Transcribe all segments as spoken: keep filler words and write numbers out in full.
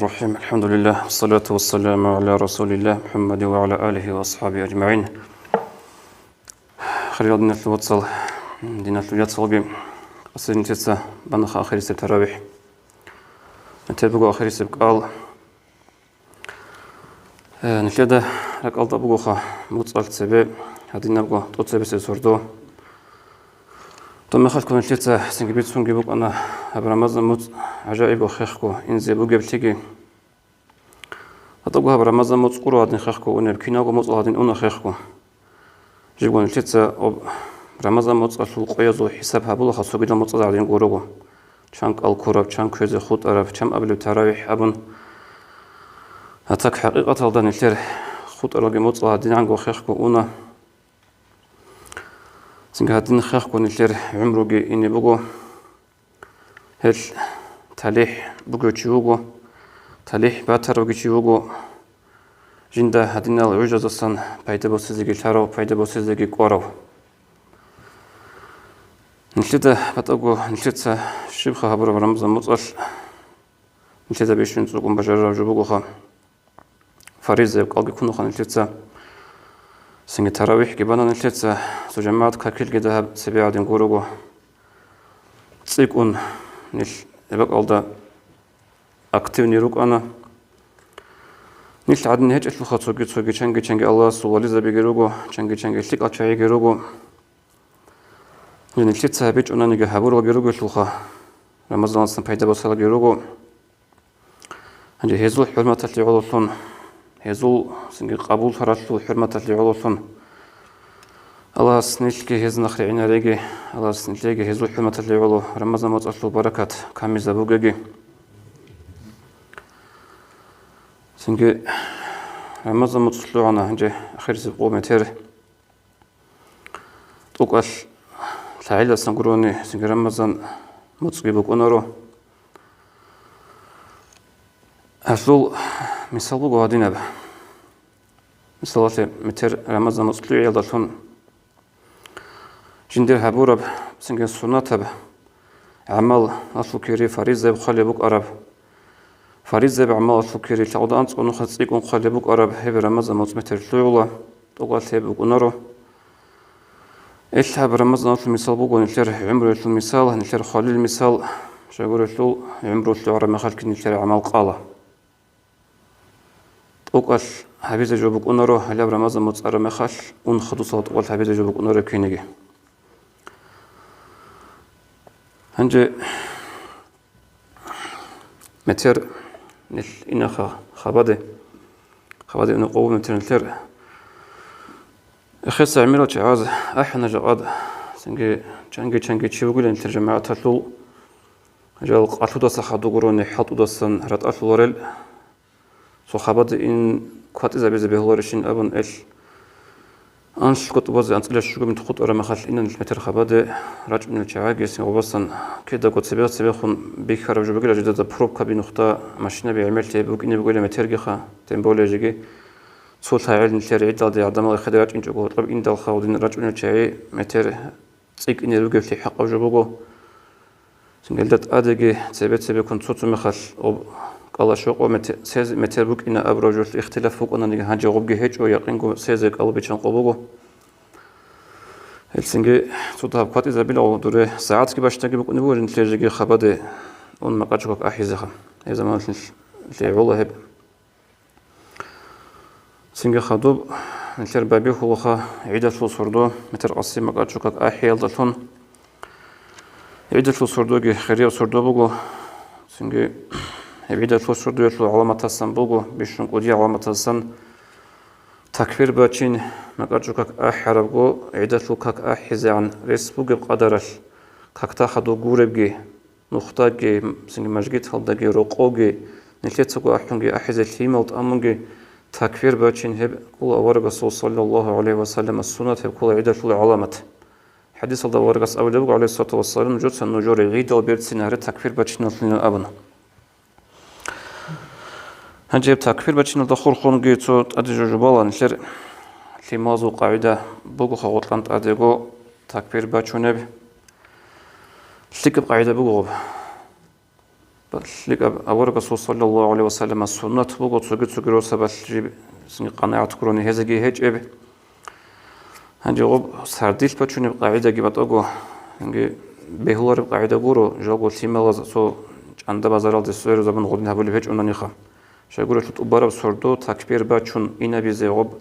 الرحيم. الحمد لله، والصلاة والسلام على رسول الله محمد وعلى آله وأصحابه أجمعين. Хириял диналъул вацал, диналъул яцалги, къасирлъица банаха ахирисеб таравихӀ. Метер буго ахирисеб кӀал. Э, нилъеда ракӀалда бугоха моцӀалъ цебе гьадинабго тӀоцебесеб сордо. Доб мехалъго нилъеца цинги бицунги букӀана гьаб Рамазан моцӀ гӀажаибго хехго инзе бугеблъиги. ГьатӀаго гьаб Рамазан моцӀ гуро гьадин хехго унеб, киналго моцӀал гьадин уна хехго. Жибго нилъеца об Рамазан моцӀалъул къоязул хӀисаб гьабулаха цогидал моцӀазда гьадин гурого. Чан кӀал ккураб, чан кквезе хутӀараб, чан абилеб таравихӀ абун. ГьатӀа хӀакъикъаталда нилъер хутӀаралги моцӀал гьадинанго хехго уна. Цинги гьадин хехго нилъер гӀумруги ине буго. Гьел талихӀ бугев чи вуго, талихӀ батаравги чи вуго, жинда гьадинал гӀужаздасан пайда босизеги лъарав, пайда босизеги кӀварав. Нилъеда батӀаго нилъеца щибха гьабураб Рамазан моцӀалъ нилъеда бищун цӀукӀун бажарараб жо бугоха. Фаризаяб кӀалги ккунаха нилъеца. Цинги таравихӀги бана нилъеца. Цо жамагӀат какилги дагьаб цебе гьадин гурого. ЦӀикӀкӀун нилъ эбакӀалда активный рукӀана. Нилъ гӀадин гьечӀелъулха цоги-цоги чанги-чанги Аллагьасул вализабиги руго, чанги-чанги лъикӀал чагӀиги руго. Нилъеца гьабичӀонаниги гьабуралги ругелъулха, Рамазаналдасан пайда босалги руго. Гьанже гьезул хӀурматалъе гӀололъун, гьезул цинги къабуллъаралъул хӀурматалъе гӀололъун, Аллагьас нилъги гьез нахъ ригӀинареги, Аллагьас нилъеги гьезул хӀурматалъе гӀоло Рамазан моцӀалъул баракат камизабугеги. Цинги Рамазан моцӀ лъугӀана, гьанже ахирисеб къо метер. ТӀокӀалъ лъагӀеласан гурони цинги Рамазан моцӀги букӀунаро. Гьалъул мисал буго гьадинаб. Мисалалъе, метер Рамазан моцӀ лъугӀиялдалъун жиндир гьабураб цинги суннатаб гӀамалалъул кири фаризаяб хъвалеб букӀараб. Фаризаяб гӀамалалъул кири лъагӀуда анцӀго нухалъ цӀикӀкӀун хъвалеб букӀараб гьеб Рамазан моцӀ метер лъугӀула, тӀокӀалъ гьеб букӀунаро. Ил гьаб Рамазаналъул мисал буго нилъер гӀумруялъул мисал, нилъер хвалил мисал, щайгурелъул гӀумру лъугӀараб мехалъги нилъер гӀамал къала. ТӀокӀалъ гьабизе жо букӀунаро, гьалаб Рамазан моцӀ араб мехалъ, ун хадусал тӀокӀалъ гьабизе жо букӀунаро кинеги. Гьанже метер нилъ инаха хабаде, хабаде ина къо метер нилъер. Эхеса гӀемерал чагӀаз ахӀана жакъад, цинги чанги-чанги чи вугилан нилъер жамагӀаталъул, жал къалъудаса хадугурони хӀалтӀудасан ратӀалъуларел. Цо хабаде ин кватӀизабизе бегьуларищин абун, ил анлъго тӀубазе анцӀила щуго минут хутӀараб мехалъ инан ил метер хабаде рачӀунел чагӀаги син гъубасан кидаго цебе-цебехун бихьараб жо бугила жидеда пробкаби нухда машинаби гӀемерлъи букӀине бугила метергиха, тем более жеги цо лъагӀел нилъер гӀидалде гӀадамал эхеде рачӀинчӀого гьоркьоб индалха гьудин рачӀунел чагӀи метер цӀикӀкӀине ругевлъи хӀакъаб жо буго. Цинги гьелда тӀадеги цебе-цебеккун цо-цо мехалъ об кӀала щокъо мете-, сез метер букӀина абураб жолъ ихтилаф букӀананиги гьанже гъобги гьечӀо, якъинго сезе кӀалубичан къо буго. Гьелцинги цо дагьаб кватӀизабила гъо дуре сагӀатги бащдаги букӀунеб буго нилъер жеги хабаде ун макъачӀукак ахӀизеха. Гьеб заманалъ нилъ гӀола гьеб. Цинги хадуб, нилъер байбихьулаха гӀидалъул сордо, метер къаси макъачӀукак ахӀиялдалъун. ГӀидалъул сордоги хирияб сордо буго. Цинги гьеб гӀидалъул сордоялъул гӀаламатасан буго, бищун кӀудиял гӀаламатасан такбир бачин, макъачӀукак ахӀарабго, гӀидалъул как ахӀизегӀан рес бугеб къадаралъ, какда хадуб гуребги, нухдаги, цинги мажгиталдаги, рокъоги, нилъецаго ахӀунги ахӀизе лъимал тӀамунги такбир бачин, гьеб ккола аварагасул саллаллагьу гӀалайгьи ва саллама суннат, гьеб ккола гӀидалъул гӀаламат. ХӀадисалда аварагас абулеб буго, гӀалайгьиссалату вассалам, нужеца нужер гӀидал берцин гьаре такбир бачиналлъунин абуна. Гьанже гьеб такбир бачиналда хурхунги цо тӀаде жо жубала нилъер лъималазул къагӀида буго хагъутлъан тӀадего такбир бачунеб. ЛъикӀаб къагӀида буго гъоб. ЛъикӀаб аварагасул саллаллагьу гӀалайгьи ва саллама суннат буго цоги-цоги росабалъ жиб-, цинги къанагӀат гурони гьезеги гьечӀеб. Гьанже гъоб сардилъ бачунеб къагӀидаги батӀаго, цинги бегьулареб къагӀида гуро, жалго лъималаз цо чӀанда базаралде сверузабун гъудин гьабулеб гьечӀонаниха. Щайгурелъул тӀубараб сордо такбир бачун инабизе гъоб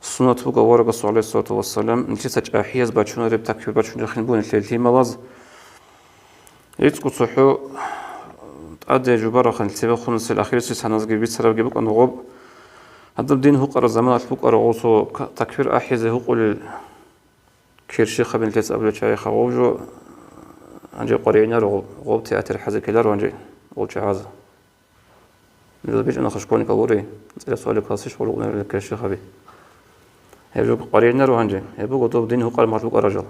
суннат буго аварагасул, гӀалайгьиссалату вассалам, нилъеца чӀахӀияз бачунареб такбир бачун рехин буго нилъер лъималаз. ГӀицӀго цохӀо тӀаде жубарахъан цебехунасел ахирисел саназги бицарабги букӀана гъоб. Гьадаб дин гьукъараб заманалъ букӀараб гъосо ка-, такбир ахӀизе гьукъулел кирщихъаби нилъеца абулел чагӀиха гъов жо, гьанже къваригӀинаро гъоб, гъоб театр хӀазе ккеларо гьанже гъол чагӀаз. Нужеда бичӀчӀана хъа школьникал гури, цӀила суале классищ гъулукъунарила кирщихъаби. Гьеб жо къваригӀинаро гьанже, гьеб буго доб дин гьукъараб махалъ букӀараб жо.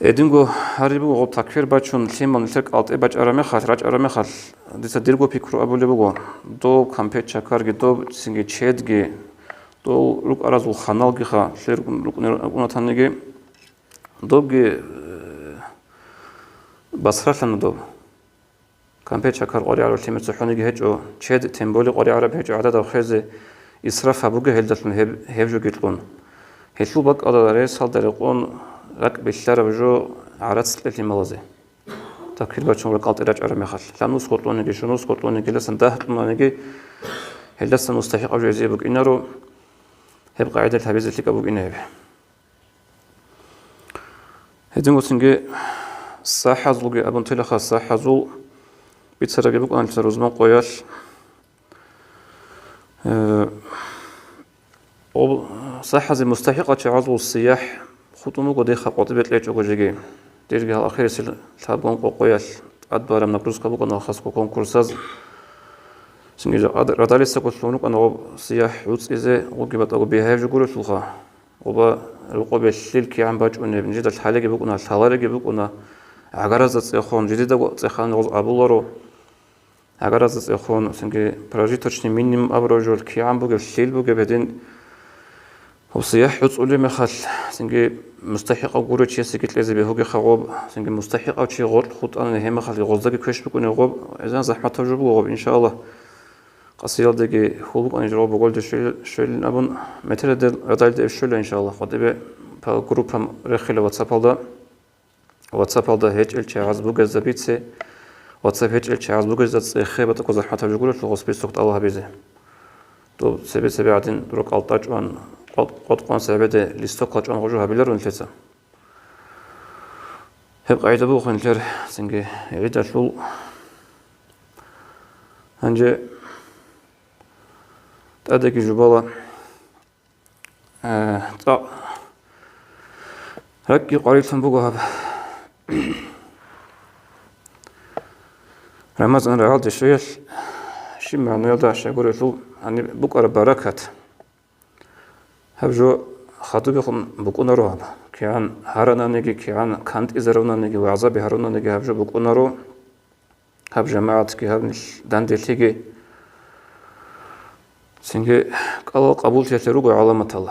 Гьединго гьариб буго гъоб такбир бачун, лъимал нилъер кӀалтӀе бачӀараб мехалъ, рачӀараб мехалъ, дица дирго пикру абулеб буго, доб кампет-чакарги, доб цинги чедги, дол рукӀаразул ханалгиха, лъир рукӀун-, рукӀун-, рукӀунатаниги, добги, э, басралъана доб. Кампет-чакар къваригӀараб лъимер цохӀониги гьечӀо, чед тем более къваригӀараб гьечӀо, гӀададаб хвезе исраф гьабуге гьелдалъун гьеб, гьеб жоги кьун. Гьелъул бакӀалда ресалда рекъон ракӀ билълъараб жо гӀарац кье лъималазе. Такбир бачун кӀалтӀе рачӀараб мехалъ, лъабнусго кьуниги, щунусго кьуниги, гьелдасан дагь кьунаниги, гьелдасан мустахӀикъаб жо гьезие букӀинаро, гьеб къагӀидалъ гьабизе лъикӀаб букӀина гьеб. Гьедин гуцинги сахӀазулги абун телаха, сахӀазул бицарабги букӀана нилъер рузман къоялъ. Э, об-, сахӀазе мустахӀикъал чагӀазул сияхӀ хутӀун буго дихъа къватӀибе кьечӀого жеги. Дирги гьал ахирисел лъабгун къокъоялъ тӀадбараб нагрузка букӀана хасго конкурсаз. Цинги жа-, ад-, радалисаго лъун рукӀана гъоб сияхӀ гӀуцӀизе, гъуги батӀаго бигьаяб жо гурелъулха. Гъоба рукъобе лъил кигӀан бачӀунеб, нижеда лъалеги букӀуна, лъалареги букӀуна, гӀагаразда цӀехун, жидедаго цӀеханани гъоз абуларо, гӀагаразда цӀехун, цинги прожиточный минимум абураб жо кигӀан бугеб, лъил бугеб гьедин. Гьеб сияхӀ гӀуцӀулеб мехалъ, цинги мустахӀикъав гурев чиясеги кьезе бегьугеха гъоб, цинги мустахӀикъав чи гъоркь хутӀанани гьеб мехалъги гъоздаги квеш букӀунеб гъоб, гӀезан захӀматаб жо буго гъоб, иншааллагь. Къасиялдеги хьул букӀана жо гъоб буголде щвел-, щвелин абун, метералде радалде эб щвела, иншааллагь, къватӀибе по группам рехила WhatsApp-алда. WhatsApp-алда гьечӀел чагӀаз бугезда бице, WhatsApp гьечӀел чагӀаз бугезда цӀехе батӀаго захӀматаб жо гурелъул гъос бицухъ тӀалаб гьабизе. Доб цебе-цебе гӀадин рукъал тӀачӀван, къват-, къватӀ-къван цебеде листокал чӀван гъужу гьабиларо нилъеца. Гьеб къагӀида буго нилъер цинги гӀидалъул. Гьанже тӀадеги жубала, э, цӀакъ ракӀги къварилъун буго гьаб. Рамазан рагӀалде щвеялъ, щиб магӀнаялда щайгурелъул гьаниб букӀараб баракат. Гьаб жо хадубехун букӀунаро гьаб. КигӀан гьарананиги, кигӀан кантӀизарунани, вагӀзаби гьарунаниги гьаб жо букӀунаро. Гьаб жамагӀатги, гьаб нилъ данделъиги. Цинги кӀалал къабуллъиялъе руго гӀаламатал.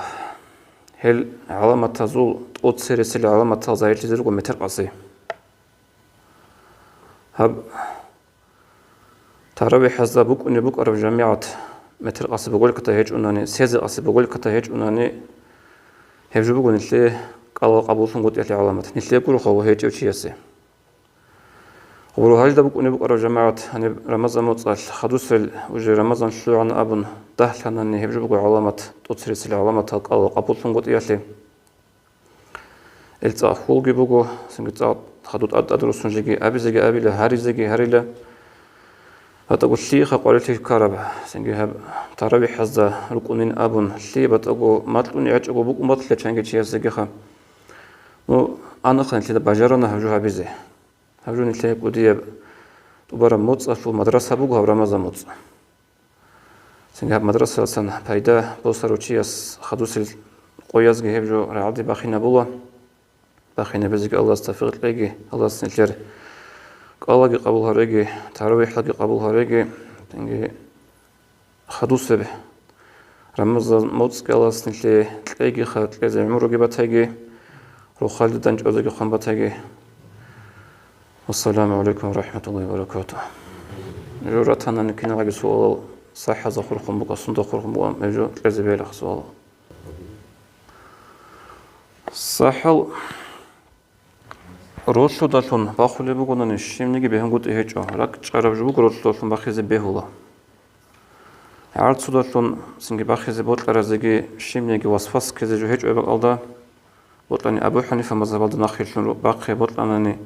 Гьел гӀаламатазул, тӀоцересел гӀаламатал загьирлъизе руго метер къаси. Гьаб таравихӀазда букӀунеб букӀараб жамигӀат метер къаси буголката гьечӀунани, сезе къаси буголката гьечӀунани, гьеб жо буго нилъее кӀалал къабуллъунгутӀиялъе гӀаламат, нилъее гуро хъого гьечӀев чиясе. Гъуро гьалда букӀунеб букӀараб жамагӀат, гьаниб Рамазан моцӀалъ хадусел, уже Рамазан лъугӀан абун дагьлъанани, гьеб жо буго гӀаламат, тӀоцересел гӀаламатал кӀалал къабуллъунгутӀиялъе. Ил цӀакъ хьулги буго, цинги цӀакъ хадуб тӀад-тӀад руссун жеги абизеги абила, гьаризеги гьарила. ГьатӀаго лъиха къварилъи ккараб, цинги гьаб таравихӀазда рукӀунин абун, лъие батӀаго макьун гӀечӀого букӀун батила чанги чиясегиха. Ну, анахъ нилъеда бажарана гьаб жо гьабизе. Гьаб жо нилъее кӀудияб тӀубараб моцӀалъул мадраса буго гьаб Рамазан моцӀ. Цинги гьаб мадрасалдасан пайда босарав чияс хадусел къоязги гьеб жо рагӀалде бахинабула. Бахинабизеги Аллагьас тавфикъ кьеги, Аллагьас нилъер кӀалаги къабул гьареги, таравихӀлаги къабул гьареги, цинги хадусеб Рамазан моцӀги Аллагьас нилъее кьеги, ха-, кьезе гӀумруги батаги, рохалде дандчӀвазеги хъван батаги. Ассаламу алейкум ва рахматуллахи ва баракатух. Журатанани киналаги суалал сахӀазда хурхун буго, сунда хурхун буго, гьеб жо кьезе бегьилаха суалал. СахӀал ролъудалъун бахулеб бугонани, щибниги бегьунгутӀи гьечӀо, ракӀчӀараб жо буго ролъудалъун бахизе бегьула. ГӀарцудалъун цинги бахизе бокьаразеги щибниги васвас ккезе жо гьечӀо гьеб бакӀалда, бокьани Абу ХӀанифа мазгьабалда нахъилълъун бахъе, бокьанани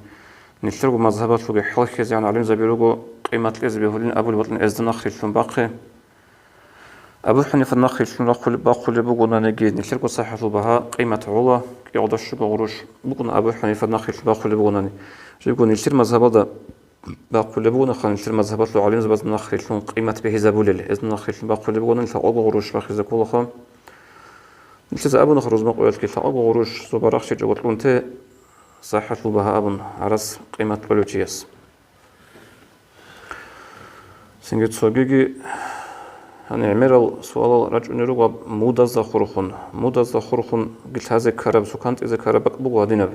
нилъерго мазгьабалъулги хӀалхьизегӀан гӀалимзаби руго, къимат кьезе бегьулин абулеб бокьани гьезда нахъилълъун бахъе. Абу ХӀанифа нахъилълъун рахъулеб, бахъулеб бугонаниги, нилъерго сахӀалъул багьа къимат гӀола, кӀикъоялда щуго гъурущ букӀун Абу ХӀанифа нахъилълъун бахъулеб бугонани. Жибго нилъер мазгьабалда бахъулеб бугонаха, нилъер мазгьабалъул гӀалимзабазда нахърилълъун къимат бегьизабулел, гьезда нахърилълъун бахъулеб бугони лъакъого гъурущ бахизе кколаха. Нилъеца абунаха рузмакъоялъги, лъакъого гъурущ зобарахщичӀого кьунте, сахӀалъул багьа абун, гӀарас къимат кьолев чияс. Цинги цогиги, гьанир гӀемерал суалал рачӀунел руго мудазда хурхун, мудазда хурхунги лъазе ккараб, цо кантӀизе ккараб бакӀ буго гьадинаб.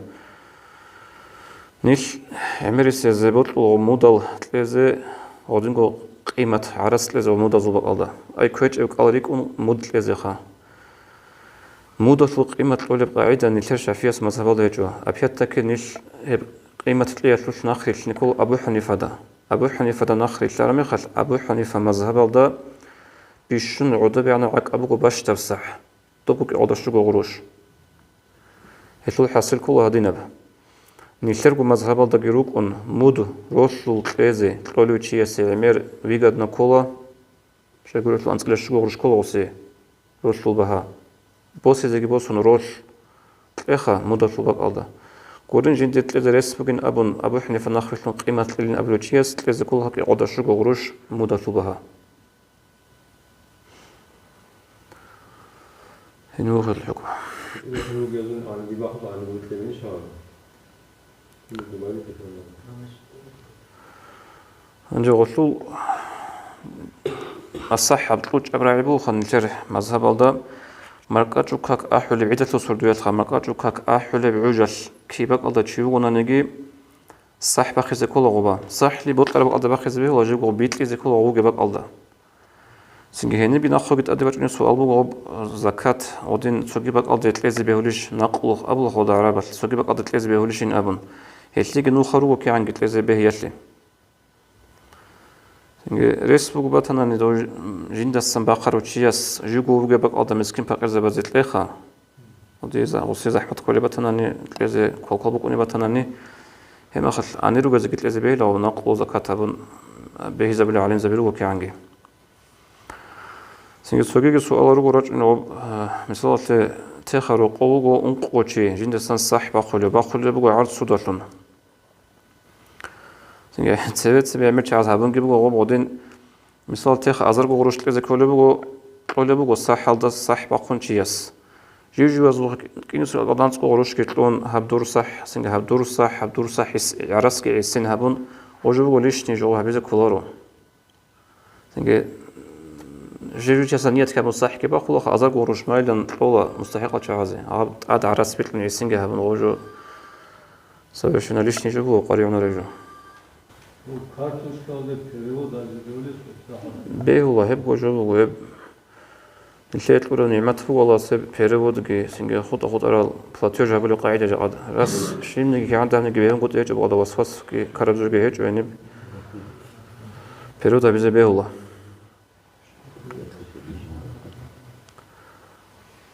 Нилъ гӀемерисезе бокьуларо мудал кьезе, гьединго къимат гӀарас кьезе мудазул бакӀалда. Ай кквечӀеб кӀал рикӀкӀун муд кьезеха. Мудалъул къимат кьолеб къагӀида нилъер шафияс мазгьабалда гьечӀо. Апиятдаке нилъ гьеб къимат кьеялъулъ нахърилълъине ккола Абу ХӀанифада. Абу ХӀанифада нахърилълъараб мехалъ, Абу ХӀанифа мазгьабалда бищун гӀодобегӀанаб гӀакъа буго бащдаб сахӀ. Доб буго кӀикъоялда щуго гъурущ. Гьелъул хӀасил ккола гьадинаб. Нилъерго мазгьабалдаги рукӀун, муд ролъул кьезе кьолев чиясе гӀемер выгодно ккола, щайгурелъул анцӀила щуго гъурущ ккола гъусе ролъул багьа. Босизеги босун ролъ кьеха мудалъул бакӀалда. Гурин жиндир кьезе рес бугин абун, Абу ХӀанифа нахърилълъун къимат кьелин абулев чияс кьезе ккола кӀикъоялда щуго гъурущ мудалъул багьа. Гьенив вугел хӀукму. Гьанже гъолъул асахӀаб кьучӀаб рагӀи бугоха нилъер мазгьабалда, маркӀачӀул как ахӀулеб гӀидалъул сордоялъха, маркӀачӀул как ахӀулеб гӀужалъ киб бакӀалда чи вугонаниги, сахӀ бахизе ккола гъоба. СахӀлъи бокьараб бакӀалда бахизе бегьула, жибго бикьизе ккола гъуге бакӀалда. Цинги гьенибги нахъеги тӀаде бачӀунеб суал буго гъоб, закат гъодин цоги бакӀалде кьезе бегьулищ, накълулъ абула гъода гӀарабалъ, цоги бакӀалде кьезе бегьулищин абун. Гьелъиги нуха руго кигӀанги кьезе бегьиялъе. Цинги рес буго батанани дов жиндасан бахъарав чияс жибго вугеб бакӀалда мискин-пакъирзабазе кьеха. Гъусе за-, гъусе захӀмат кколеб батанани, кьезе квалквал букӀунеб батанани, гьеб мехалъ гьанир ругезеги кьезе бегьиларо, накълу закат абун бегьизабулел гӀалимзаби руго кигӀанги. Цинги цогиги суалал руго рачӀунел, а, мисалалъе, теха рокъов вуго ункъо чи, жиндасан сахӀ бахъулев, бахъулеб буго гӀарцудалъун. Цинги цебе-цебе гӀемер чагӀаз гьабунги буго гъоб гъодин, мисал, теха азарго гъурущ кьезе кколеб буго, кьолеб буго сахӀалда сахӀ бахъун чияс. Жив-живазул кӀинусул анцӀго гъурущги кьун, гьаб дур сахӀ, цинги гьаб дур сахӀ, гьаб дур сахӀ гьес-, гӀарасги гӀисин гьабун, гъожо буго лишний жо гьабизе кколаро. Цинги жив-жив чиясда ният гьабун сахӀги бахъулаха, азарго гъурущ майилан кьола мустахӀикъал чагӀазе, гьаб тӀад гӀарас бикьун гӀисинги гьабун гъожо. Совершенно лишний жо буго, къваригӀунареб жо. Ну, карточкалде перевод гьабизе бегьулищ? Бегьула, гьебго жо буго, гьеб нилъее кьураб нигӀмат буго, Аллагьас гьеб переводги, цинги хутӀа-хутӀарал платеж гьабулеб къагӀида жакъа. Рас щибниги кигӀан дагьабниги бегьунгутӀи гьечӀо, бакӀалда васвасги ккараб жоги гьечӀо гьениб. Перевод гьабизе бегьула.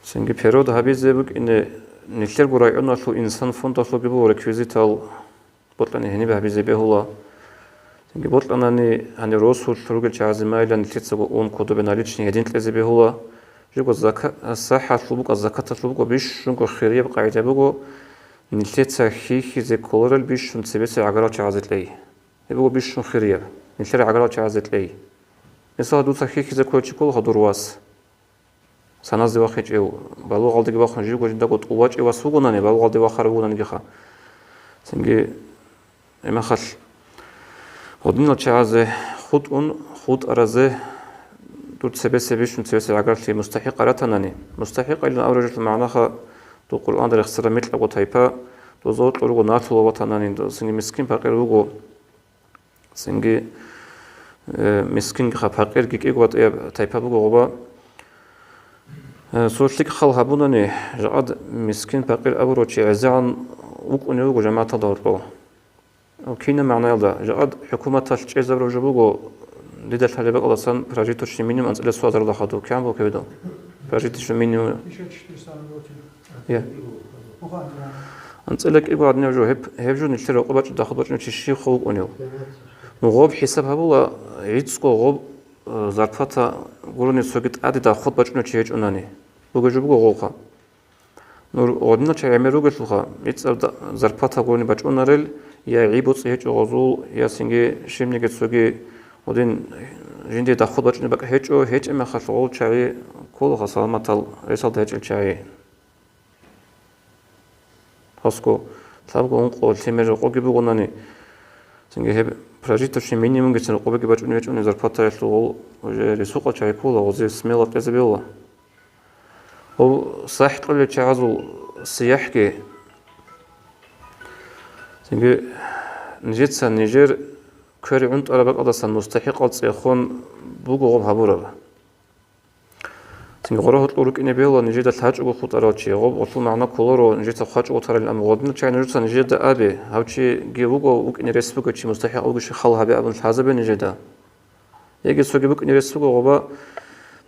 Цинги перевод гьабизе букӀине, нилъерго районалъул инсан фондалъулги буго реквизитал, бокьани гьениб гьабизе бегьула. Цинги бокьанани, гьанир росулъ ругел чагӀазе майилан нилъецаго ун кодобе наличный гьедин кьезе бегьула. Жибго зака-, сахӀалъул букӀа, закаталъул букӀа бищунго хирияб къагӀида буго, нилъеца хьихьизе кколарел бищун цебесеб гӀагарал чагӀазе кьей. Гьеб буго бищун хирияб, нилъер гӀагарал чагӀазе кьей. Мисал, дуца хьихьизе кколев чи кколаха дур вас. Саназде вахъинчӀев, балугъалдеги вахъун живго жиндаго тӀул вачӀев вас вугонани, балугъалде вахарав вугонанигиха. Цинги гьеб мехалъ гъодинал чагӀазе хутӀун, хутӀаразе дур цебесеб бищун цебесеб гӀагарлъи мустахӀикъ ратанани, мустахӀикъ илан абураб жоялъул магӀнаха, дур Къуръанда рехсараб микьабго тайпа, Доза гьоркьор руго налъула ватанани, цинги мискин-пакъир вуго, цинги, э, мискинги ха-, пакъирги кӀиго ватӀияб тайпа буго гъоба. Э, цо лъикӀ хал гьабунани, жакъад мискин-пакъир абурав чи гӀезегӀан вукӀунев вуго жамагӀаталда гьоркьов. Кинаб магӀнаялда, жакъад хӀукуматалъ чӀезабураб жо буго, дида лъалеб бакӀалдасан прожиточный минимум анцӀила цо азаралда хадув. КигӀан буго кивидал? Прожиточный минимум. Тысяча четыреста рублей. Я. АнцӀила кӀиго гьадинаб жо, гьеб, гьеб жо нилъер рокъоб бачӀун, доход бачӀунев чи щиб хъувукъунев? Ну, гъоб хӀисаб гьабула, гӀицӀго гъоб, э, зарплата гурони цоги тӀаде доход бачӀунев чи гьечӀонани. Бугеб жо буго гъолха. Ну, гъодинал чагӀи гӀемер ругелъулха, гӀицӀаб да-, зарплата гурони бачӀунарел, я гӀи-боцӀи гьечӀо гъозул, я цинги щибниги цоги гъодин жиндие доход бачӀунеб бакӀ гьечӀо, гьечӀеб мехалъ гъол чагӀи кколаха саламатал ресалда гьечӀел чагӀи. Хасго лъабго ункъо лъимер рокъоги бугонани, цинги гьеб прожиточный минимумгицин рокъобиги бачӀунеб гьечӀони зарплатаялъул гъол уже ресукъал чагӀи ккола, гъозие смела кьезе бегьула. Гьеб сахӀ кьолел чагӀазул сияхӀги, цинги нижеца нижер квер гӀунтӀараб бакӀалдасан мустахӀикъал цӀехон буго гъоб гьабураб. Цинги гъора гьоркьор рукӀине бегьула нижеда лъачӀого хутӀарав чи, гъоб гъолъул магӀна кколаро нижеца хъвачӀого тарал, амма гъодинал чагӀи нужеца нижеда абе, гьав чиги вуго вукӀине рес бугев чи, мустахӀикъ вугев чи хал гьабе абун лъазабе нижеда. Яги цоги букӀине рес буго гъоба,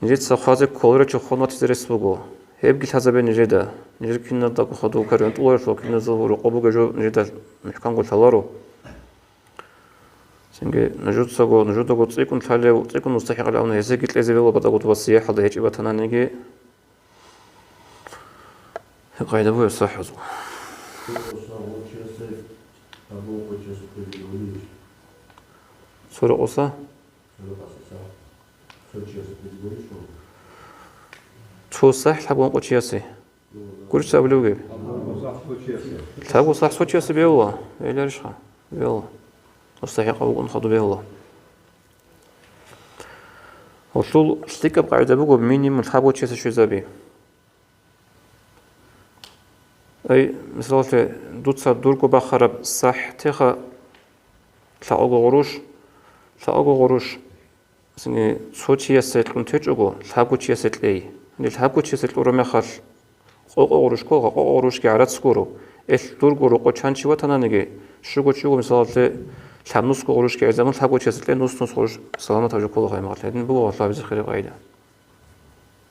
нижеца хъвазе кколарев чи хун ватизе рес буго. Гьебги лъазабе нижеда. Нижер киназдаго хадув квер гӀунтӀуларелъул, киназдаго рокъоб бугеб жо нижеда мухӀканго лъаларо. Цинги нужецаго, нужедаго цӀикӀкӀун лъалев, цӀикӀкӀун мустахӀикъал абуна, гьесеги кьезе бегьула бакӀалда гъоб сияхӀалда гьечӀеб батанани, гьеб къайда бугеб сахӀазул. Цо рокъоса? Цо сахӀ лъабго ункъо чиясе. Гурищ абулев вугеб? Лъабго сахӀ цо чиясе бегьула, бегьуларищха? Бегьула. МустахӀикъав вукӀун хадуб бегьула. Гьелъул лъикӀаб къагӀида буго минимум лъабго чиясе щвезаби. Ай, мисалалъе, дуца дурго бахараб сахӀ теха лъабго гъурущ, лъабго гъурущ, цо чиясе кьун течӀого, лъабго чиясе кьей. Гьанже лъабго чиясе кьураб мехалъ, къо-къо гъурущ ккола, къо-къо гъурущги гӀарац гуро. Эл дурго рокъов чан чи ватананиги, щуго чи вуго, мисалалъе, лъабнусго гъурущги гӀезабун, лъабго чиясе кьей, нус-нус гъурущ саламатаб жо ккола гьай мехалъ. Гьедин буго гьалъабизе хираб къагӀида.